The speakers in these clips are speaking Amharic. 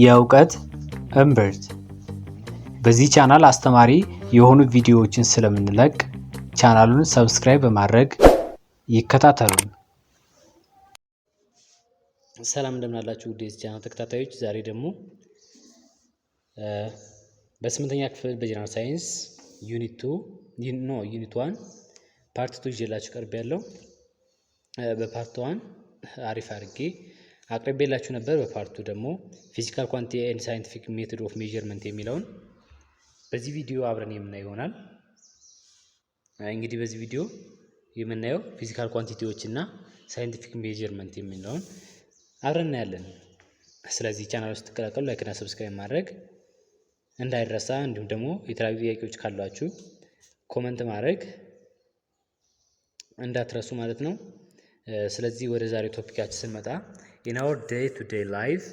የእውቀት እምብርት። በዚህ ቻናል አስተማሪ የሆኑ ቪዲዮዎችን ስለምንለቅ ቻናሉን subscribe በማድረግ ይከታተሉን። ሰላም እንደምን አላችሁ ውድ የዚህ ቻናል ተከታታዮች፣ ዛሬ ደግሞ በስምንተኛ ክፍል በ general science unit two, no, unit 1 part 2 ይዤላችሁ ቀርቤያለሁ። በ part 1 አሪፍ አድርጌ አቅርቤላችሁ ነበር። በ part 2 ደግሞ physical quantity and scientific method of measurement የሚለውን በዚህ ቪዲዮ አብረን የምናየው ይሆናል። እንግዲህ በዚህ ቪዲዮ የምናየው physical quantity ዎች እና scientific measurement የሚለውን አብረን እናያለን። ስለዚህ ቻናል ውስጥ ትቀላቀሉ like እና subscribe ማድረግ እንዳይረሳ፣ እንዲሁም ደግሞ የተለያዩ ጥያቄዎች ካሏችሁ comment ማድረግ እንዳትረሱ ማለት ነው። ስለዚህ ወደ ዛሬው topic ኣችን ስንመጣ፣ in our day to day life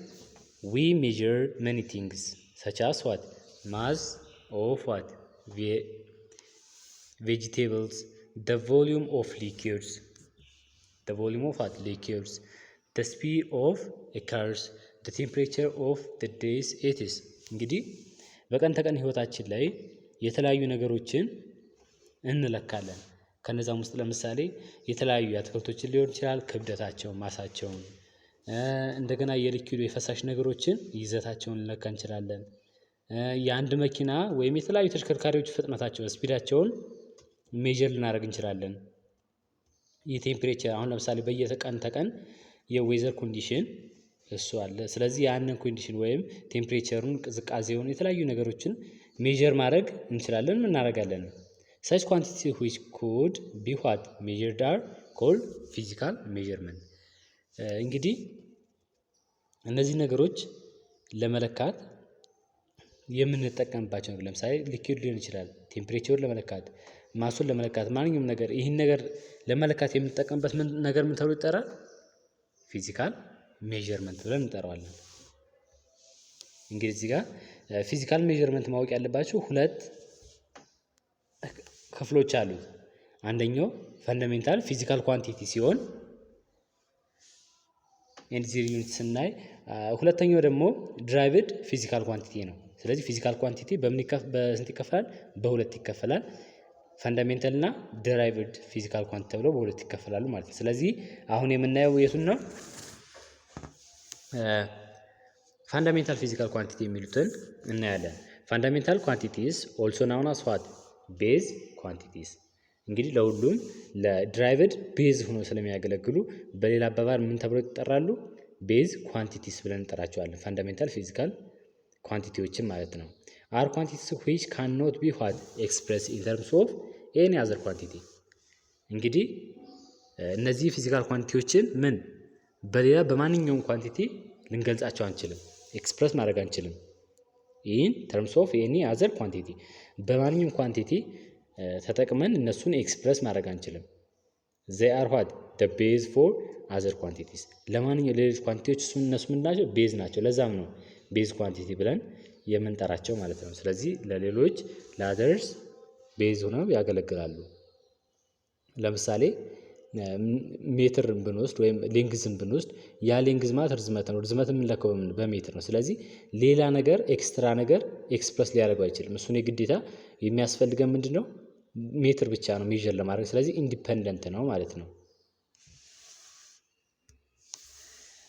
we measure many things such as what? Mass of what? Vegetables, the volume of liquids, the volume of what? Liquids, the speed of a cars, the temperature of the days, etc. እንግዲህ በቀን ተቀን ህይወታችን ላይ የተለያዩ ነገሮችን እንለካለን። ከነዛም ውስጥ ለምሳሌ የተለያዩ አትክልቶችን ሊሆን ይችላል፣ ክብደታቸውን፣ mass ኣቸውን፣ እንደገና የ liquid የፈሳሽ ነገሮችን ይዘታቸውን ልንለካ እንችላለን። የአንድ መኪና ወይም የተለያዩ ተሽከርካሪዎች ፍጥነታቸውን፣ speed ኣቸውን measure ልናደርግ እንችላለን። የ temperature አሁን ለምሳሌ በየቀን ተቀን የ weather condition እሱ አለ። ስለዚህ ያንን condition ወይም temperature ኡን፣ ቅዝቃዜውን፣ የተለያዩ ነገሮችን measure ማድረግ እንችላለን፣ እናደርጋለን። Such quantity which could be what? Measured are called physical measurement። እንግዲህ እነዚህ ነገሮች ለመለካት የምንጠቀምባቸው ነገር ለምሳሌ liquid ሊሆን ይችላል፣ temperature ኡን ለመለካት፣ mass ኡን ለመለካት፣ ማንኛውም ነገር ይህን ነገር ለመለካት የምንጠቀምበት ነገር ምን ተብሎ ይጠራል? Physical measurement ብለን እንጠራዋለን። እንግዲህ እዚህ ጋር physical measurement ማወቅ ያለባችሁ ሁለት ክፍሎች አሉት። አንደኛው fundamental physical quantity ሲሆን and their unit ስናይ፣ ሁለተኛው ደግሞ derived physical quantity ነው። ስለዚህ physical quantity በምን በስንት ይከፈላል? በሁለት ይከፈላል። Fundamental እና derived physical quantity ተብለው በሁለት ይከፈላሉ ማለት ነው። ስለዚህ አሁን የምናየው የቱን ነው? Fundamental physical quantity የሚሉትን እናያለን። Fundamental quantities, also known as what? Base quantities። እንግዲህ ለሁሉም ለ derived base ሆኖ ስለሚያገለግሉ በሌላ አባባል ምን ተብለው ይጠራሉ? Base quantities ብለን እንጠራቸዋለን። Fundamental physical quantity ዎችን ማለት ነው። አር ኳንቲቲስ ዊች ካን ኖት ቢ ዋት? Express in terms of any other quantity። እንግዲህ እነዚህ physical quantity ዎችን ምን በሌላ በማንኛውም quantity ልንገልጻቸው አንችልም፣ express ማድረግ አንችልም። In terms of any other quantity፣ በማንኛውም quantity ተጠቅመን እነሱን express ማድረግ አንችልም። They are what? The base for other quantities። ለማንኛው ሌሎች quantity ዎች እሱ እነሱ ምንድን ናቸው? Base ናቸው። ለዛም ነው base quantity ብለን የምንጠራቸው ማለት ነው። ስለዚህ ለሌሎች ለ others base ሆነው ያገለግላሉ። ለምሳሌ ሜትር ብንወስድ ወይም length ን ብንወስድ ያ length ማለት ርዝመት ነው። ርዝመት የምንለካው በሜትር ነው። ስለዚህ ሌላ ነገር extra ነገር express ሊያደርገው አይችልም። እሱን የግዴታ የሚያስፈልገን ምንድነው? ሜትር ብቻ ነው measure ለማድረግ። ስለዚህ independent ነው ማለት ነው።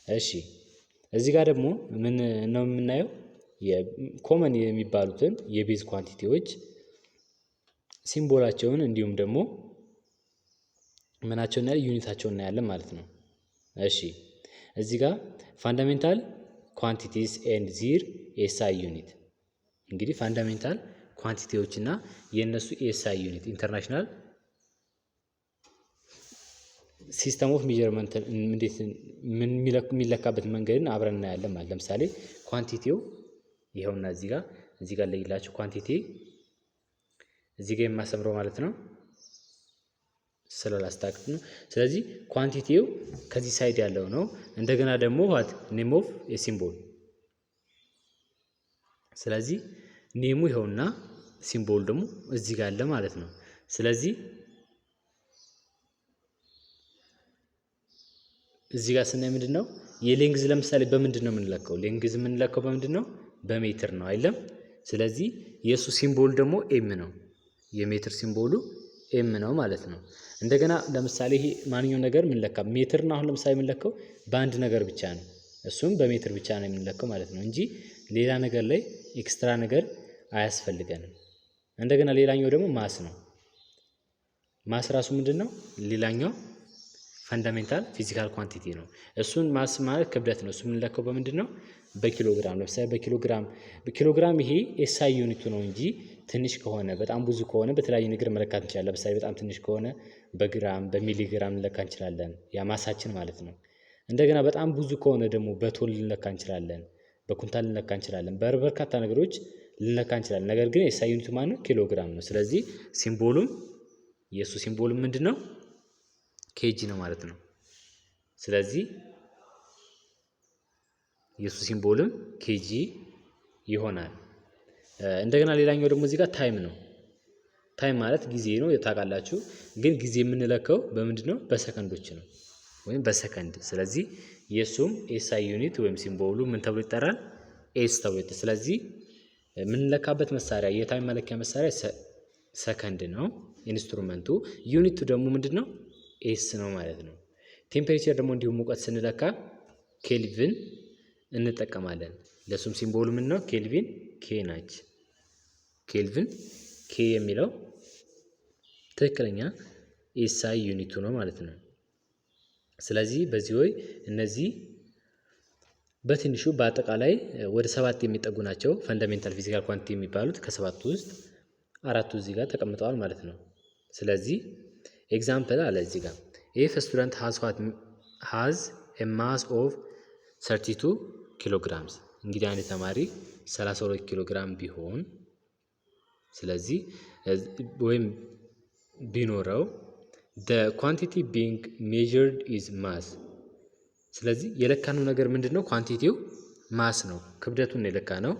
እሺ፣ እዚህ ጋር ደግሞ ምን ነው የምናየው? Common የሚባሉትን የ base quantity ዎች symbol ኣቸውን እንዲሁም ደግሞ ምናቸውን እናያለን፣ unit ኣቸውን እናያለን ማለት ነው። እሺ፣ እዚህ ጋር fundamental quantities and their SI unit። እንግዲህ fundamental quantity ዎች እና የእነሱ SI unit፣ international system of measurement እንዴት የሚለካበት መንገድን አብረን እናያለን ማለት። ለምሳሌ quantity ው ይኸውና እዚህ ጋር ለይላችሁ quantity እዚህ ጋር የማሰምረው ማለት ነው ስላላስታክት ነው። ስለዚህ quantity ው ከዚህ side ያለው ነው። እንደገና ደግሞ what? Name of symbol። ስለዚህ name ኡ ይኸውና symbol ደግሞ እዚህ ጋር አለ ማለት ነው። ስለዚህ እዚህ ጋር ስናይ ምንድን ነው? የ length ለምሳሌ በምንድን ነው የምንለካው? Length የምንለካው በምንድን ነው? በሜትር ነው አይደለም? ስለዚህ የእሱ symbol ደግሞ M ነው። የሜትር symbol ኡ M ነው ማለት ነው። እንደገና ለምሳሌ ይሄ ማንኛውም ነገር የምንለካ ሜትር ነው። አሁን ለምሳሌ የምንለካው በአንድ ነገር ብቻ ነው። እሱም በሜትር ብቻ ነው የምንለካው ማለት ነው እንጂ ሌላ ነገር ላይ extra ነገር አያስፈልገንም። እንደገና ሌላኛው ደግሞ mass ነው። Mass ራሱ ምንድን ነው? ሌላኛው fundamental physical quantity ነው። እሱን mass ማለት ክብደት ነው። እሱ የምንለካው በምንድን ነው? በኪሎግራም። ለምሳሌ በኪሎግራም፣ ኪሎግራም ይሄ SI unit ኡ ነው እንጂ ትንሽ ከሆነ፣ በጣም ብዙ ከሆነ በተለያዩ ነገር መለካት እንችላለን። ለምሳሌ በጣም ትንሽ ከሆነ በግራም፣ በሚሊግራም ልንለካ እንችላለን፣ ያ mass ኣችን ማለት ነው። እንደገና በጣም ብዙ ከሆነ ደግሞ በቶን ልንለካ እንችላለን፣ በኩንታል ልንለካ እንችላለን፣ በበርካታ ነገሮች ልንለካ እንችላለን። ነገር ግን SI unit ኡ ማነው? ኪሎግራም ነው። ስለዚህ symbol ኡም የእሱ symbol ኡም ምንድን ነው? kg ነው ማለት ነው። ስለዚህ የእሱ symbol ም kg ይሆናል። እንደገና ሌላኛው ደግሞ እዚህ ጋር time ነው። Time ማለት ጊዜ ነው ታውቃላችሁ። ግን ጊዜ የምንለካው በምንድን ነው? በሰከንዶች ነው ወይም በሰከንድ። ስለዚህ የእሱም SI unit ወይም symbol ኡ ምን ተብሎ ይጠራል? S ተብሎ ይጠራል። ስለዚህ የምንለካበት መሳሪያ፣ የ time መለኪያ መሳሪያ ሰከንድ ነው instrument ኡ። Unit ኡ ደግሞ ምንድን ነው? S ነው ማለት ነው። Temperature ደግሞ እንዲሁም ሙቀት ስንለካ ኬልቪን እንጠቀማለን። ለሱም symbol ኡ ምን ነው? ኬልቪን K ናች። ኬልቪን K የሚለው ትክክለኛ SI unit ኡ ነው ማለት ነው። ስለዚህ በዚህ ወይ እነዚህ በትንሹ በአጠቃላይ ወደ ሰባት የሚጠጉ ናቸው fundamental physical quantity የሚባሉት። ከሰባቱ ውስጥ አራቱ እዚህ ጋር ተቀምጠዋል ማለት ነው። ስለዚህ example አለ እዚህ ጋር፣ if student has what has a mass of 32 kilograms፣ እንግዲህ አንድ ተማሪ 32 ኪሎ ግራም ቢሆን፣ ስለዚህ ወይም ቢኖረው፣ the quantity being measured is mass። ስለዚህ የለካነው ነገር ምንድን ነው? Quantity ው mass ነው፣ ክብደቱን የለካነው።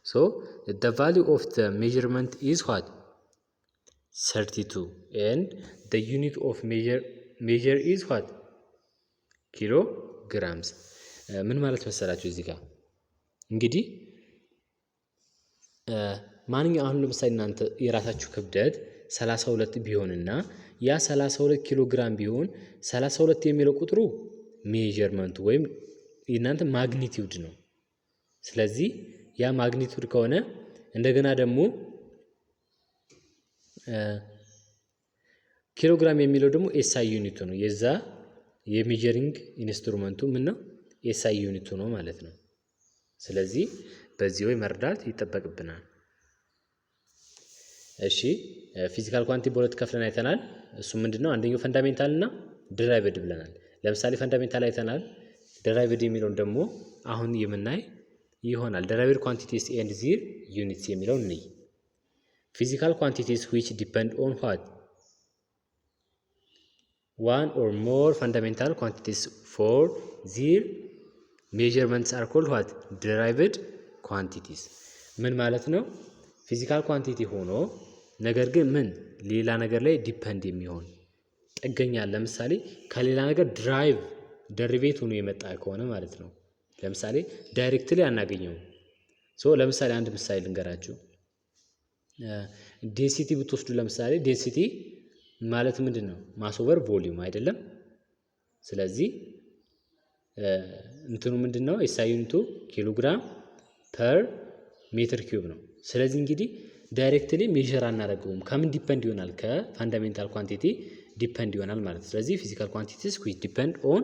So the value of the measurement is what? 32, and the unit of measure is what? Kilograms። ምን ማለት መሰላችሁ? እዚህ ጋር እንግዲህ ማንኛው አሁን ለምሳሌ እናንተ የራሳችሁ ክብደት 32 ቢሆንና ያ 32 ኪሎ ግራም ቢሆን፣ 32 የሚለው ቁጥሩ measurement ኡ ወይም የእናንተ magnitude ነው። ስለዚህ ያ magnitude ከሆነ፣ እንደገና ደግሞ ኪሎግራም የሚለው ደግሞ SI unit ኡ ነው። የዛ የ measuring instrument ኡ ምን ነው? SI unit ኡ ነው ማለት ነው። ስለዚህ በዚህ ወይ መረዳት ይጠበቅብናል። እሺ፣ physical quantity በሁለት ከፍለን አይተናል። እሱ ምንድን ነው? አንደኛው fundamental እና derived ብለናል። ለምሳሌ fundamental አይተናል። Derived የሚለውን ደግሞ አሁን የምናይ ይሆናል። Derived quantities and their units የሚለውን እንይ። Physical quantities which depend on what one or more fundamental quantities for their measurements are called what? Derived quantities። ምን ማለት ነው? Physical quantity ሆኖ ነገር ግን ምን ሌላ ነገር ላይ depend የሚሆን፣ ጥገኛ፣ ለምሳሌ ከሌላ ነገር derive derivate ሆኖ የመጣ ከሆነ ማለት ነው። ለምሳሌ directly አናገኘውም። So ለምሳሌ አንድ ምሳሌ ልንገራችሁ። Density ብትወስዱ፣ ለምሳሌ density ማለት ምንድን ነው? Mass over volume አይደለም? ስለዚህ እንትኑ ምንድን ነው? SI unit ኡ kilogram per meter cube ነው። ስለዚህ እንግዲህ directly measure አናደርገውም። ከምን depend ይሆናል? ከ fundamental quantity depend ይሆናል ማለት ነው። ስለዚህ physical quantities which depend on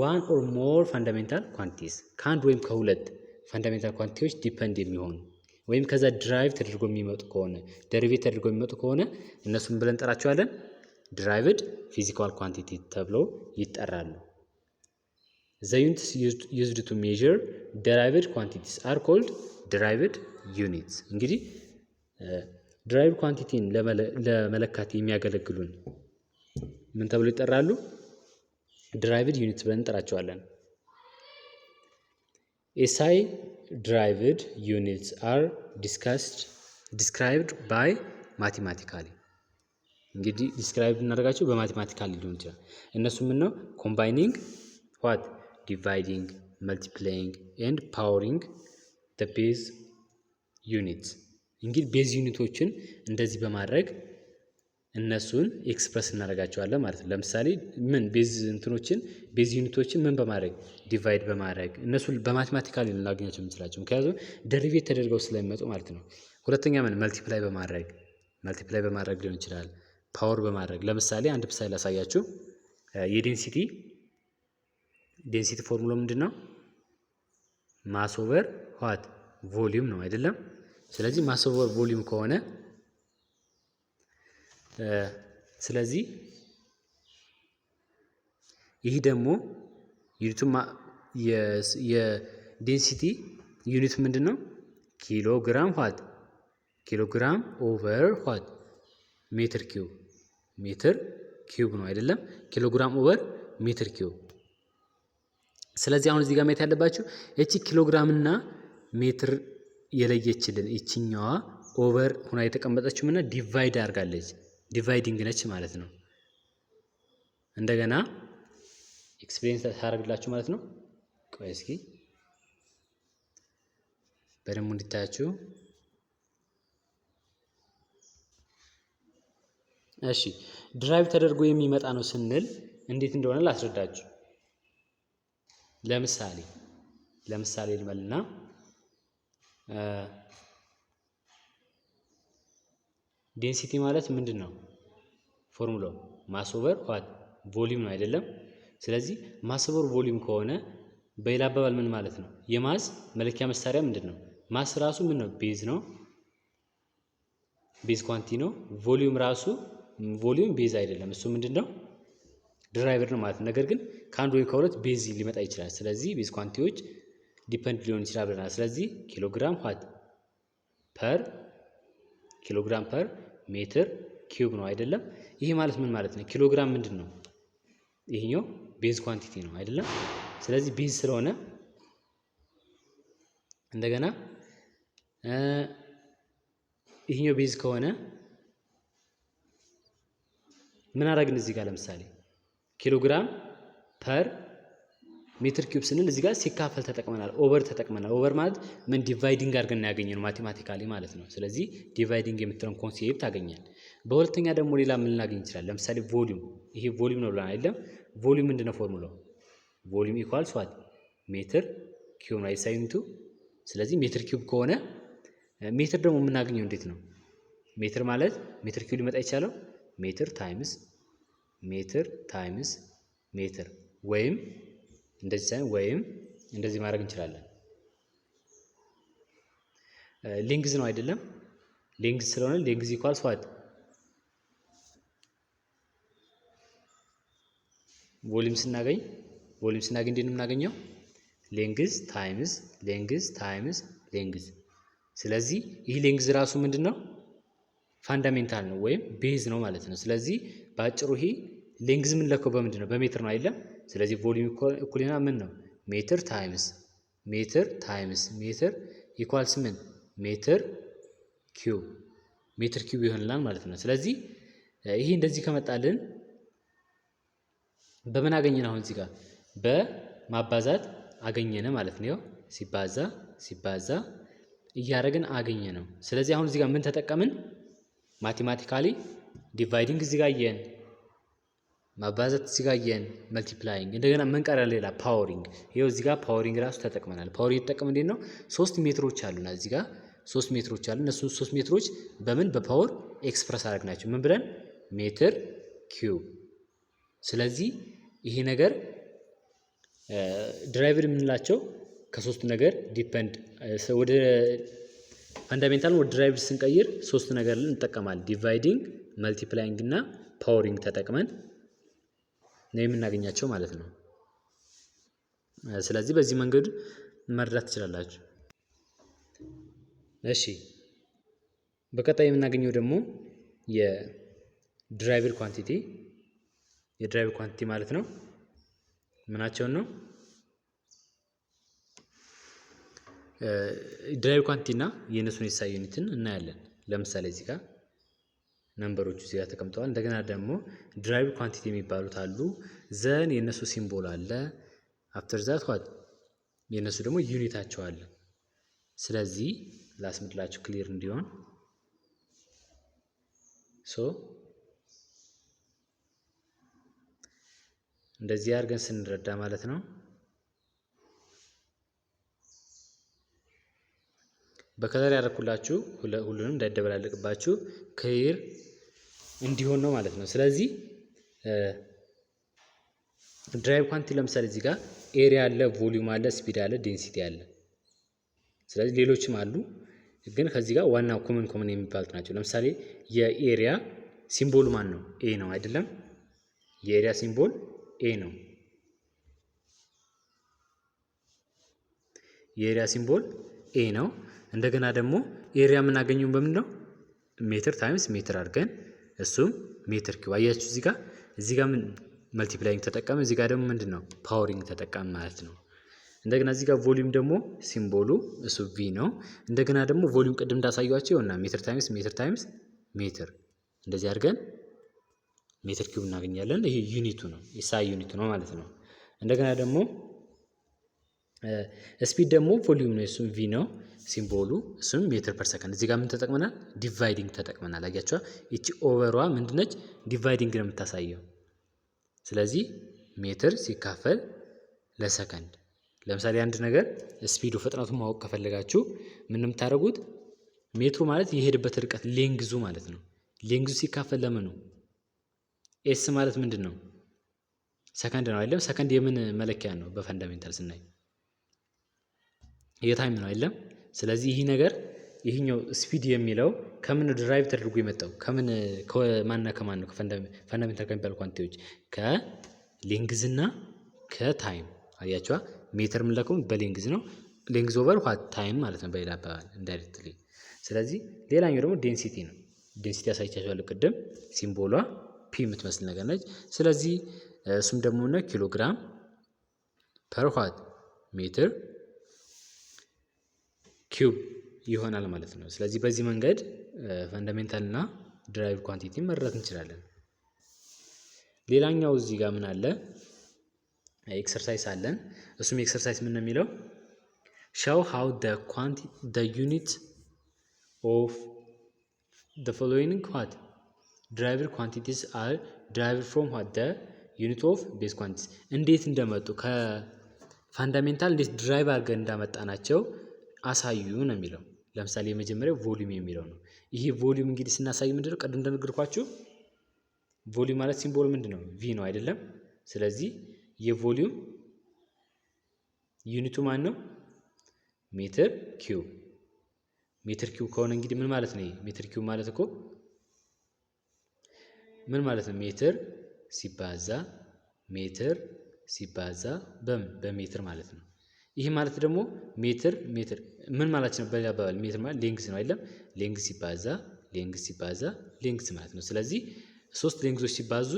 one or more fundamental quantities፣ ከአንድ ወይም ከሁለት fundamental quantity ዎች depend የሚሆኑ ወይም ከዛ derive ተደርጎ የሚመጡ ከሆነ፣ derivate ተደርጎ የሚመጡ ከሆነ እነሱን ብለን እንጠራቸዋለን፣ derived physical quantity ተብለው ይጠራሉ። The units used to measure derived quantities are called derived units። እንግዲህ derived quantity ን ለመለካት የሚያገለግሉን ምን ተብሎ ይጠራሉ? Derived units ብለን እንጠራቸዋለን። SI derived units are discussed described by mathematically። እንግዲህ describe እናደርጋቸው በ mathematically ሊሆን ይችላል። እነሱ ምን ነው? Combining what? Dividing, multiplying and powering the base units። እንግዲህ base unit ኦችን እንደዚህ በማድረግ እነሱን express እናደርጋቸዋለን ማለት ነው። ለምሳሌ ምን base እንትኖችን base unit ኦችን ምን በማድረግ፣ divide በማድረግ እነሱን በ mathematically ልናገኛቸው የምንችላቸው፣ ምክንያቱም derivate ተደርገው ስለሚመጡ ማለት ነው። ሁለተኛ ምን multiply በማድረግ ሊሆን ይችላል። Power በማድረግ። ለምሳሌ አንድ ምሳሌ ላሳያችሁ። የ density formula ምንድን ነው? Mass over what? Volume ነው አይደለም? ስለዚህ mass over volume ከሆነ፣ ስለዚህ ይህ ደግሞ unit ኡ የ density unit ምንድን ነው? Kilogram what? Kilogram over what? Meter cube፣ meter cube ነው አይደለም? Kilogram over meter cube። ስለዚህ አሁን እዚህ ጋር ማየት ያለባችሁ እቺ ኪሎግራምና ሜትር የለየችልን ይችኛዋ over ሁና የተቀመጠችው ምና divide አድርጋለች። Dividing ነች ማለት ነው። እንደገና explain ታደርግላችሁ ማለት ነው። ቆይ እስኪ በደንቡ እንዲታያችሁ። እሺ፣ derive ተደርጎ የሚመጣ ነው ስንል እንዴት እንደሆነ ላስረዳችሁ። ለምሳሌ ልበልና density ማለት ምንድን ነው? Formula ው mass over what? Volume ነው አይደለም? ስለዚህ mass over volume ከሆነ በሌላ አባባል ምን ማለት ነው? የ mass መለኪያ መሳሪያ ምንድን ነው? Mass ራሱ ምን ነው? Base ነው። Base quantity ነው። Volume ራሱ፣ volume base አይደለም። እሱ ምንድን ነው? Derived ነው ማለት ነው። ነገር ግን ከአንድ ወይም ከሁለት base ሊመጣ ይችላል። ስለዚህ base quantity ዎች depend ሊሆን ይችላል ብለናል። ስለዚህ kilogram what? Per kilogram per meter cube ነው አይደለም? ይሄ ማለት ምን ማለት ነው? ኪሎግራም ምንድን ነው? ይሄኛው base quantity ነው አይደለም? ስለዚህ base ስለሆነ እንደገና ይሄኛው base ከሆነ ምን አደረግን እዚህ ጋር? ለምሳሌ kilogram per meter cube ስንል እዚህ ጋር ሲካፈል ተጠቅመናል፣ over ተጠቅመናል። Over ማለት ምን dividing አድርገን ያገኘነው mathematically ማለት ነው። ስለዚህ dividing የምትለውን concept አገኘን። በሁለተኛ ደግሞ ሌላ ምን ልናገኝ ይችላል? ለምሳሌ volume፣ ይሄ volume ነው ብለን አይደለም? Volume ምንድነው formula ው? Volume equals what? Meter cube ነው SI unit ኡ። ስለዚህ meter cube ከሆነ ሜትር ደግሞ የምናገኘው እንዴት ነው? ሜትር ማለት meter cube ሊመጣ ይቻለው meter times meter times meter ወይም እንደዚህ ሳይሆን ወይም እንደዚህ ማድረግ እንችላለን። Length ነው አይደለም? Length ስለሆነ length equals what? Volume ስናገኝ እንዴት ነው የምናገኘው? Length times length times length። ስለዚህ ይህ length ራሱ ምንድን ነው? Fundamental ነው ወይም base ነው ማለት ነው። ስለዚህ በአጭሩ ይሄ length የምንለካው በምንድን ነው? በሜትር ነው አይደለም? ስለዚህ volume እኩልና ምን ነው? Meter times meter times meter equals ምን? Meter cube፣ meter cube ይሆንልናል ማለት ነው። ስለዚህ ይሄ እንደዚህ ከመጣልን በምን አገኘን? አሁን እዚህ ጋር በማባዛት አገኘን ማለት ነው። ሲባዛ ሲባዛ እያደረግን አገኘነው። ስለዚህ አሁን እዚህ ጋር ምን ተጠቀምን? Mathematically dividing እዚህ ጋር አየን፣ ማባዛት እዚህ ጋር አየን፣ multiplying። እንደገና ምን ቀረ? ሌላ powering። ይኸው እዚህ ጋር powering ራሱ ተጠቅመናል። Powering የተጠቀምን እንዴት ነው? 3 ሜትሮች አሉና እዚህ ጋር 3 ሜትሮች አሉ። እነሱ 3 ሜትሮች በምን በ power express አደረግናቸው። ምን ብለን? Meter cube። ስለዚህ ይሄ ነገር derived የምንላቸው ከሶስቱ ነገር depend ወደ fundamental ወደ derived ስንቀይር ሶስት ነገር እንጠቀማለን። Dividing፣ multiplying እና powering ተጠቅመን ነው የምናገኛቸው ማለት ነው። ስለዚህ በዚህ መንገድ መረዳት ትችላላችሁ። እሺ፣ በቀጣይ የምናገኘው ደግሞ የ derived quantity ማለት ነው። ምናቸውን ነው? Derived quantity እና የእነሱን SI unit ን እናያለን። ለምሳሌ እዚህ ጋር number ኦቹ እዚህ ጋር ተቀምጠዋል። እንደገና ደግሞ derived quantity የሚባሉት አሉ። Then የእነሱ symbol አለ። After that what የእነሱ ደግሞ unit ኣቸው አለ። ስለዚህ ላስምድላችሁ clear እንዲሆን። So እንደዚህ አድርገን ስንረዳ ማለት ነው። በ color ያደረኩላችሁ ሁሉንም እንዳይደበላለቅባችሁ clear እንዲሆን ነው ማለት ነው። ስለዚህ derived quantity ለምሳሌ እዚህ ጋር area አለ፣ volume አለ፣ speed አለ፣ density አለ። ስለዚህ ሌሎችም አሉ፣ ግን ከዚህ ጋር ዋና common common የሚባሉት ናቸው። ለምሳሌ የ area symbol ኡ ማን ነው? A ነው አይደለም? የ area symbol A ነው። የ area symbol A ነው። እንደገና ደግሞ area የምናገኘው በምንድን ነው? ሜትር times ሜትር አድርገን እሱም ሜትር cube። አያችሁ እዚህ ጋር ምን multiplying ተጠቀመ፣ እዚህ ጋር ደግሞ ምንድን ነው powering ተጠቀመ ማለት ነው። እንደገና እዚህ ጋር volume ደግሞ symbol ኡ እሱ V ነው። እንደገና ደግሞ volume ቅድም እንዳሳያችሁ ይሆናል ሜትር times ሜትር times ሜትር እንደዚህ አድርገን ሜትር cube እናገኛለን። ይሄ unit ኡ ነው፣ SI unit ኡ ነው ማለት ነው። እንደገና ደግሞ speed ደግሞ volume ነው፣ እሱም V ነው symbol ኡ፣ እሱም ሜትር per ሰከንድ። እዚህ ጋር ምን ተጠቅመናል? Dividing ተጠቅመናል። አያችኋ? ይቺ over ሯ ምንድነች? Dividing ነው የምታሳየው። ስለዚህ ሜትር ሲካፈል ለሰከንድ። ለምሳሌ አንድ ነገር speed ኡ ፍጥነቱን ማወቅ ከፈለጋችሁ ምን የምታደርጉት ሜትሩ ማለት የሄደበት ርቀት length ኡ ማለት ነው። Length ኡ ሲካፈል ለምኑ S ማለት ምንድን ነው? ሰከንድ ነው አይደለም? ሰከንድ የምን መለኪያ ነው? በ fundamental ስናይ የ time ነው አይደለም? ስለዚህ ይህ ነገር ይህኛው speed የሚለው ከምን derive ተደርጎ የመጣው ከምን ከማንና ከማን ነው? Fundamental ከሚባሉ quantity ዎች ከ length እና ከ time አያችኋ። ሜትር የምንለካው በ length ነው። Length over what time ማለት ነው በሌላ አባባል indirectly። ስለዚህ ሌላኛው ደግሞ density ነው። Density አሳይቻችኋለሁ ቅድም symbol ኧ P የምትመስል ነገር ነች። ስለዚህ እሱም ደግሞ ነው ኪሎግራም per what ሜትር cube ይሆናል ማለት ነው። ስለዚህ በዚህ መንገድ fundamental እና derived quantity መረዳት እንችላለን። ሌላኛው እዚህ ጋር ምን አለ? Exercise አለን። እሱም exercise ምን ነው የሚለው show how the unit of the following what derived quantities are derived from what the unit of base quantities እንዴት እንደመጡ ከ fundamental እንዴት derive አድርገን እንዳመጣናቸው አሳዩ ነው የሚለው። ለምሳሌ የመጀመሪያው volume የሚለው ነው። ይሄ volume እንግዲህ ስናሳይ ምንድነው ቅድም እንደነገርኳችሁ volume ማለት symbol ምንድነው? V ነው አይደለም? ስለዚህ የ volume unit ኡ ማን ነው? ሜትር cube። ሜትር cube ከሆነ እንግዲህ ምን ማለት ነው? ሜትር cube ማለት እኮ ምን ማለት ነው? ሜትር ሲባዛ ሜትር ሲባዛ በምን በሜትር ማለት ነው። ይህ ማለት ደግሞ ሜትር ሜትር ምን ማለት ነው? በሌላ አባባል ሜትር ማለት length ነው አይደለም? Length ሲባዛ length ሲባዛ length ማለት ነው። ስለዚህ ሶስት length ኦች ሲባዙ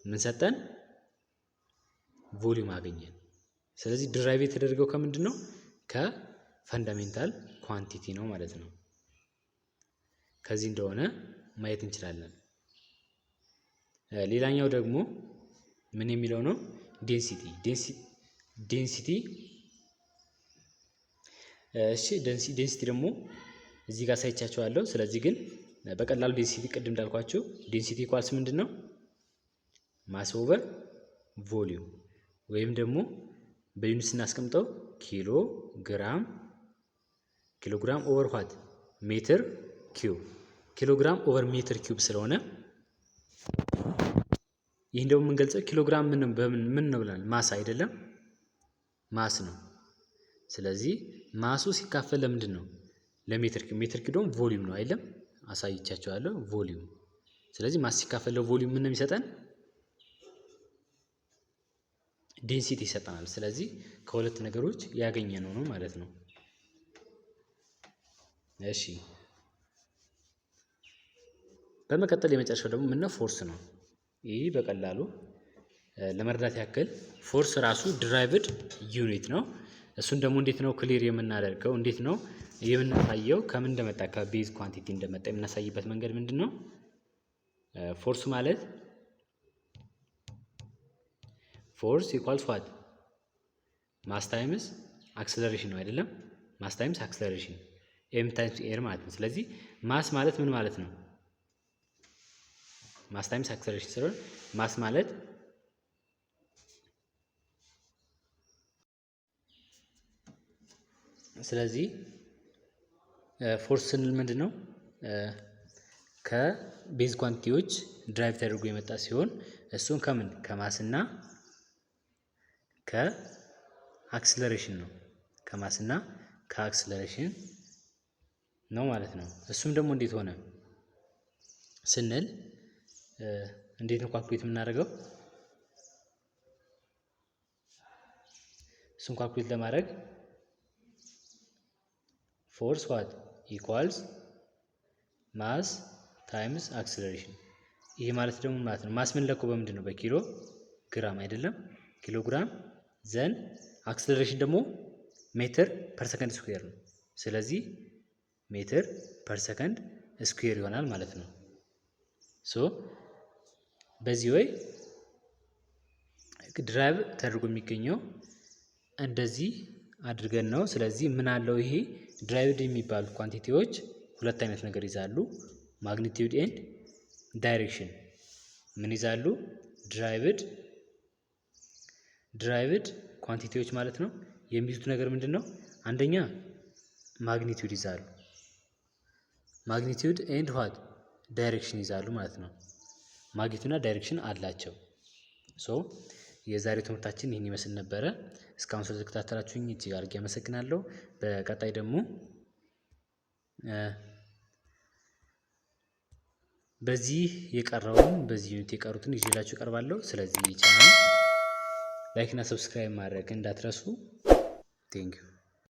ምን ሰጠን? Volume አገኘን። ስለዚህ derive የተደረገው ከምንድን ነው? ከ fundamental quantity ነው ማለት ነው። ከዚህ እንደሆነ ማየት እንችላለን። ሌላኛው ደግሞ ምን የሚለው ነው? Density density እሺ density ደግሞ እዚህ ጋር አሳይቻችኋለሁ። ስለዚህ ግን በቀላሉ density ቅድም እንዳልኳችሁ density equals ምንድን ነው? Mass over volume ወይም ደግሞ በ unit ስናስቀምጠው ኪሎ ግራም ኪሎግራም over what ሜትር cube ኪሎግራም over ሜትር cube ስለሆነ ይህን ደግሞ የምንገልጸው ኪሎግራም ምን በምን ምን ነው ብለናል? Mass አይደለም mass ነው። ስለዚህ mass ኡ ሲካፈል ለምንድን ነው? ለሜትር cube። ሜትር cube ደግሞ volume ነው አይደለም? አሳይቻችኋለሁ volume። ስለዚህ mass ሲካፈል ለ volume ምን ነው የሚሰጠን? Density ይሰጠናል። ስለዚህ ከሁለት ነገሮች ያገኘነው ነው ማለት ነው። እሺ በመቀጠል የመጨረሻው ደግሞ ምነው force ነው። ይህ በቀላሉ ለመረዳት ያክል force ራሱ derived unit ነው። እሱን ደግሞ እንዴት ነው clear የምናደርገው? እንዴት ነው የምናሳየው? ከምን እንደመጣ ከ base quantity እንደመጣ የምናሳይበት መንገድ ምንድን ነው? Force ማለት force equals what Mass times acceleration ነው አይደለም? Mass times acceleration, m times a ማለት ነው። ስለዚህ mass ማለት ምን ማለት ነው? Mass times acceleration ስለሆነ mass ማለት፣ ስለዚህ force ስንል ምንድን ነው? ከ base quantity ዎች derive ተደርጎ የመጣ ሲሆን እሱን ከምን? ከ mass ና ከ acceleration ነው። ከ mass ና ከ acceleration ነው ማለት ነው። እሱም ደግሞ እንዴት ሆነ ስንል እንዴት ነው calculate የምናደርገው? እሱን calculate ለማድረግ force what equals mass times acceleration። ይሄ ማለት ደግሞ ማለት ነው mass ምንለካው በምንድን ነው? በኪሎ ግራም አይደለም? ኪሎ ግራም፣ then acceleration ደግሞ meter per second square ነው። ስለዚህ meter per second square ይሆናል ማለት ነው። So በዚህ way derive ተደርጎ የሚገኘው እንደዚህ አድርገን ነው። ስለዚህ ምን አለው? ይሄ derived የሚባሉ quantity ዎች ሁለት አይነት ነገር ይዛሉ። Magnitude and direction። ምን ይዛሉ? Derived quantity ዎች ማለት ነው። የሚይዙት ነገር ምንድን ነው? አንደኛ magnitude ይዛሉ። Magnitude and what? Direction ይዛሉ ማለት ነው። Magnitude እና direction አላቸው። So የዛሬው ትምህርታችን ይህን ይመስል ነበረ። እስካሁን ስለተከታተላችሁኝ እጅግ አድርጌ አመሰግናለሁ። በቀጣይ ደግሞ በዚህ የቀረውን፣ በዚህ unit የቀሩትን ይዤላችሁ እቀርባለሁ። ስለዚህ channel like እና subscribe ማድረግ እንዳትረሱ። Thank you.